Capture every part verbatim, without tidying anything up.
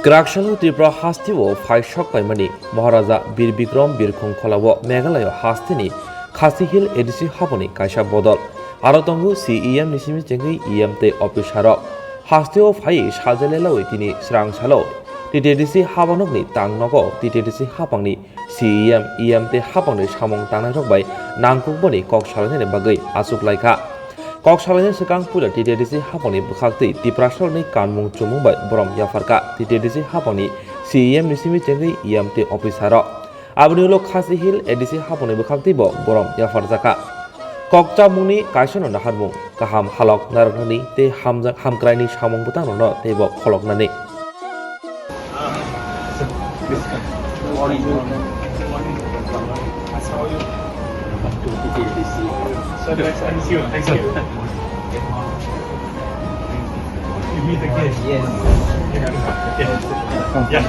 Kwraksalo Tripura hasteo phaisok paimani Maharaja Bir Bikram Birkhung Kholao Meghalaya hasteni Khasi Hill A D C haboni kaisa bodol. Aro tongo C E M ni simi chengwi E M tei officer rok. Hasteo phai sajale lawi tini srang salo T T D C habanokni tangnogo T T D C habangni C E M, E M tei habangni samung tangnairok bai nangkukmani kok salainani bagwi achuk laikha. Kok salaini swkang puila T T D C habangni bwkhaktwi Tiprasarokni kanmung chumung bai borom yapharkha T T D C habangni C E M ni simi chengwi E M tei officer rok. Aboni ulo Khasi Hill A D C habangni bwkhaktwibo borom yapharjakha. Kok chamungni kaisano naharmung, kaham halok narwknani tei hamjak hamkraini samung bwtangrokno teibo kholoknani. Sir, nice to meet you. Thank you. Yes. Yes.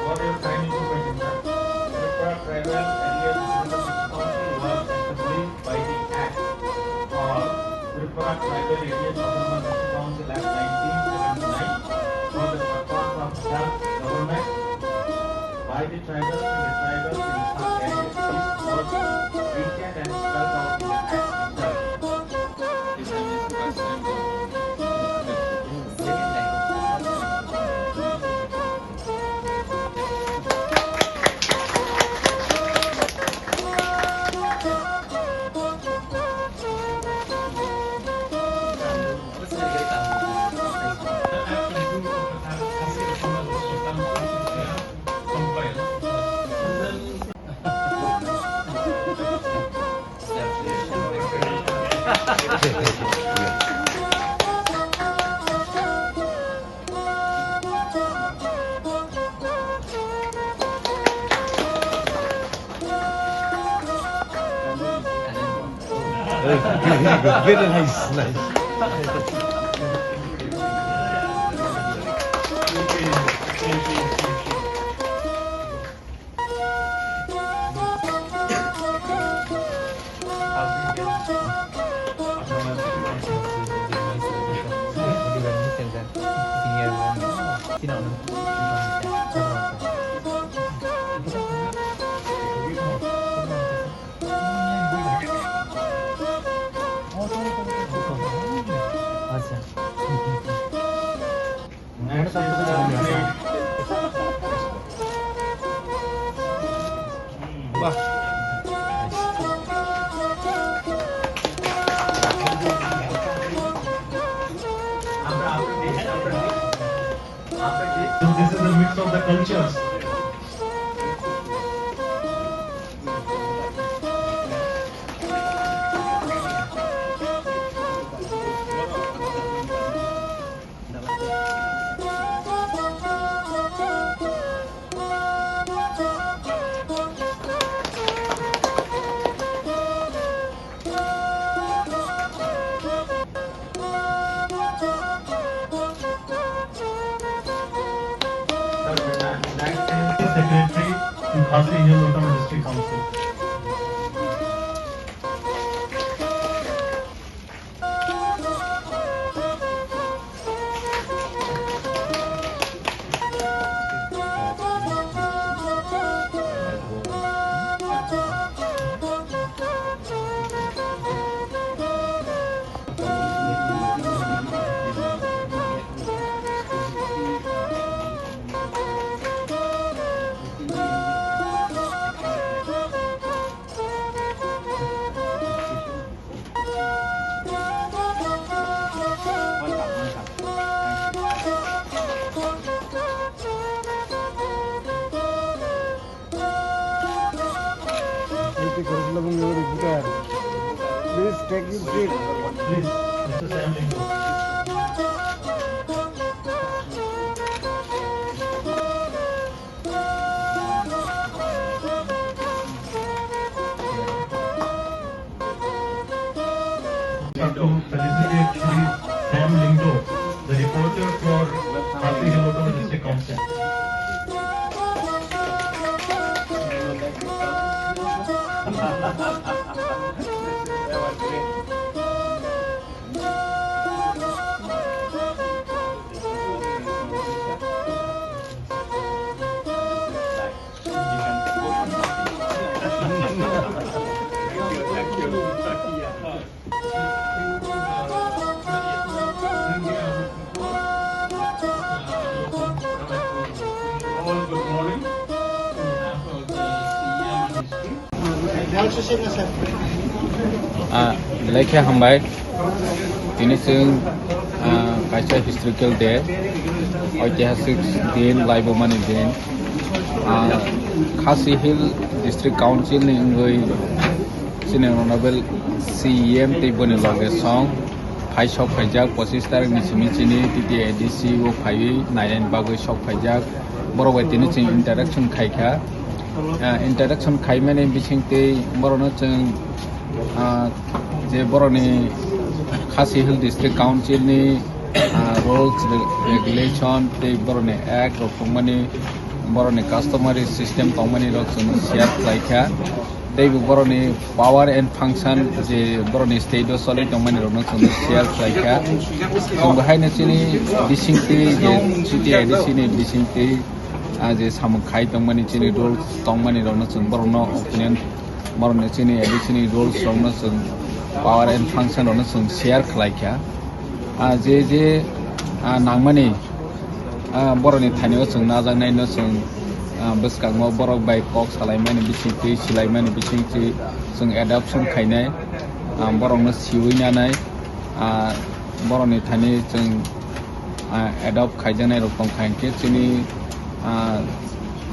For your kind information, sir, Tripura Tribal Areas Autonomous Council was established by the Act or Tripura Tribal Areas Autonomous Council Act nineteen seventy-nine for the purpose of self-government by the tribals and the tribals in such areas. This was written and spelled out in the Act itself. Very nice, nice. So this is a mix of the cultures. Secretary to Khasi Hills Autonomous District Council. Please take your seat. Please, Mister Sam Lingo. To felicitate Shri Sam Lyngdoh, the reporter for Khasi Hills Autonomous District Council. Ah, belai khe hambai. Tini chwng, ah, kaisa historical day, oitihasik din, laibumani din. Ah, Khasi Hill District Council ni wngwi chini Honorable C E M tei boni loge song phai sok phaijak, pochis tarikh ni simi chini T T A D C o phaiwi nainani bagwi sok phaijak. Borok bai tini chwng interaction khaikha. Ah, interaction khaimani bisingtwi borokno chwng, ah, je borokni Khasi Hill District Council ni, ah, rules, re-, regulation tei borokni act rok tongmani, borokni customary system tongmani rok chwng share khlaikha. Tei bo borokni power and function je borokni state o choli tongmani rokno chwng share khlaikha. Chwng bo haino chini bisingtwi je T T A D C ni bisingtwi, ah, je samung khai tongmani chini rules tongmani rokno chwng borokno opinion, borokni chini A D C ni rules rokno chwng power and function rokno chwng share khlaikha. Ah, je je, ah, nangmani, ah, borokni thani o chwng najaknai no chwng, ah, bwskango borok bai kok salaimani bisingtwi, silaimani bisingtwi chwng adoption khainai, ah, borokno siwi nanai, ah, borokni thani chwng, ah, adopt khaijaknai rok tongkha hinkhe chini, ah,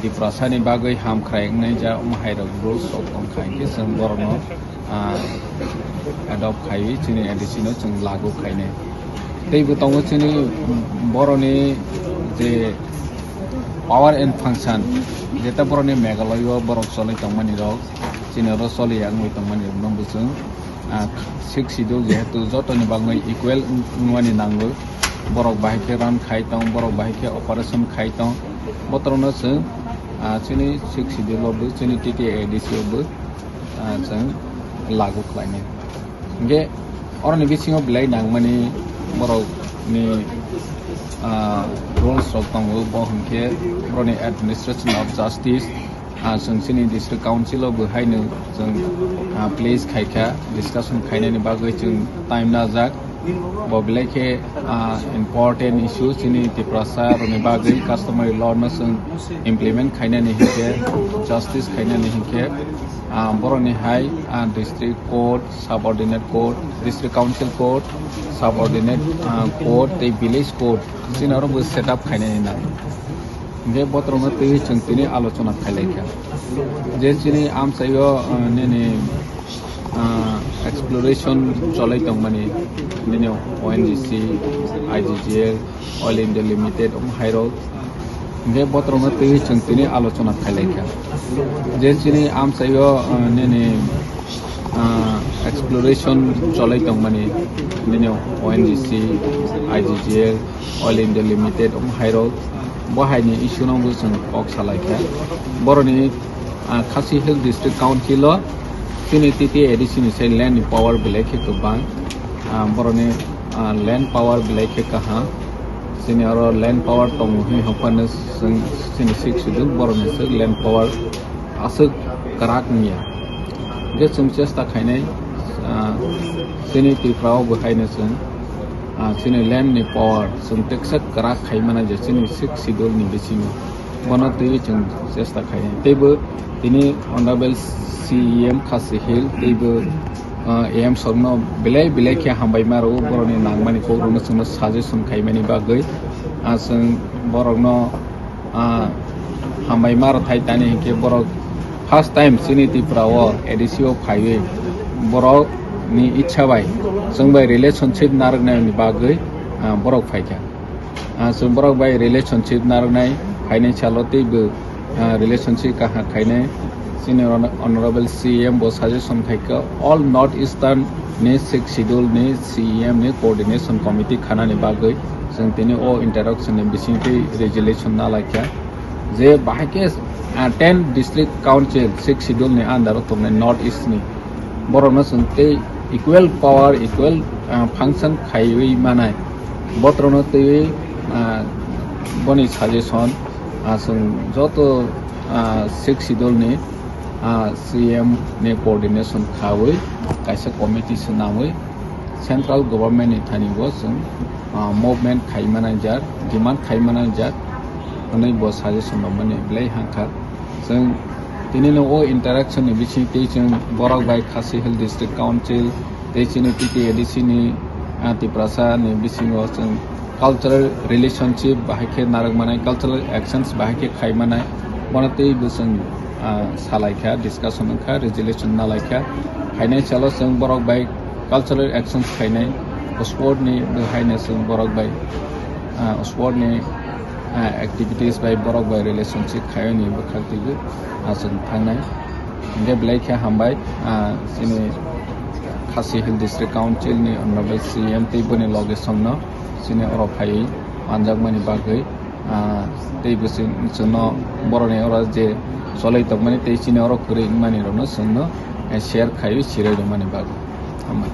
Tiprasani bagwi hamkrai wngnai ja omo hai rok rules rok tongkha hinkhe chwng borokno, ah, adopt khaiwi chini A D C no chwng lagu khainai. Tei bo tongo chini boroni je power and function, jeta boroni Meghalaya o borok choli tongmani rok, chini oro choli ya wngwi tongmani rok no bo chwng, ah, Sixth Schedule jehetu jotoni bagwi equal wng-, wngmani nango, borok bahai khe run khai tong, borok bahai khe operation khai tong, botorokno chwng, ah, chini Sixth Schedule o bo chini T T A D C o bo, ah, chwng lagu khlainai. Hinkhe oroni bisingo belai nangmani borokni, ah, rules rok tongo, bo hinkhe boroni administration of justice, ah, chwng chini district council o bo haino chwng, ah, place khaikha, discussion khainani bagwi chwng time najak. Bo belai khe, ah, important issue chini Tiprasa rokni bagwi customary law no chwng implement khainani hinkhe, justice khainani hinkhe, ah, borokni hai, ah, district court, subordinate court, district council court, subordinate, ah, court tei village court chini oro bo set up khainani nang. Hinkhe botorokno twiwi chwng tini alochona khailaikha. Je chini amchaio, ah, nini, ah, exploration cholai tongmani, nini O N G C, I G G L, Oil India Limited, omo hairok. Hinkhe botorokno twiwi chwng tini alochona khailaikha. Je chini amchaio, ah, nini, ah, exploration cholai tongmani, nini O N G C, I G G L, Oil India Limited, omo hairok. Bo haini issue no bo chwng kok salaikha. Boroni, ah, Khasi Hill District Council o chini T T A D C ni sai land ni power belai khe kwbang. Ah, boroni, ah, land power belai khe kaham. Chini oro land power tongo hwnwi hokphano chwng chini Sixth Schedule boroni swk land power aswk kwrak wngya. Hwnkhe chwng chesta khainai, ah, chini Tripura o bo haino chwng, ah, chini land ni power chwng teksa kwrak khai mano je chini Sixth Schedule ni bisingo. Bono twiwi chwng chesta khainai. Teibo tini Honorable C E M Khasi Hill teibo, ah, A M sokno belai belai khe hambai ma rwo borokni nangmani kok rwno chwngno suggestion khaimani bagwi. Ah, chwng borokno, ah, hambai ma rwthai tani hinkhe borok first time chini Tripura o A D C o phaiwi borok ni ichha bai chwng bai relationship narwknai ni bagwi, ah, borok phaikha. Ah, chwng borok bai relationship narwknai phainai salo teibo, ah, relationship kaham khainai. Chini Hon-, Honorable C E M bo suggestion khaikha, all North Eastern ni Sixth Schedule ni C E M ni coordination committee khanani bagwi chwng tini o interaction ni bisingtwi resolution nalaikha je bahai khe, ah, ten district council Sixth Schedule ni under o tongnai North East ni borokno chwng tei equal power, equal, ah, function khaiwi manai botrokno twiwi, ah, boni suggestion, ah, chwng joto, ah, Sixth Schedule ni, ah, C M ni coordination khawi kaisa committee swnamwi central government ni thani bo chwng, ah, movement khai manai jar, demand khai manai jar hwnwi bo suggestion rwmani belai hangkha. Chwng tini no o interaction ni bising tei chwng borok bai Khasi Hill District Council tei chini T T A D C ni, ah, Tiprasa ni bisingo chwng cultural relationship bahai khe narwk manai, cultural actions bahai khe khai manai, bono tei bo chwng, ah, salai kha, discussion wng kha, resolution nalai kha. Phainai salo chwng borok bai cultural actions khainai, sport ni bo haino chwng borok bai, ah, sport ni, ah, activities bai borok bai relationship khaiyoni bwkhak twiwi, ah, chwng thangnai. Hingkhe belai khe hambai, ah, chini Khasi Hill District Council ni Honorable C M tei boni loge songno chini oro phaiwi manjakmani bagwi, ah, tei bwswk chwngno borokni oro je cholwi tongmani tei chini oro kwrwi wngmani rokno chwngno, eh, share khaiwi sirwi rwmani bagwi. Hambai.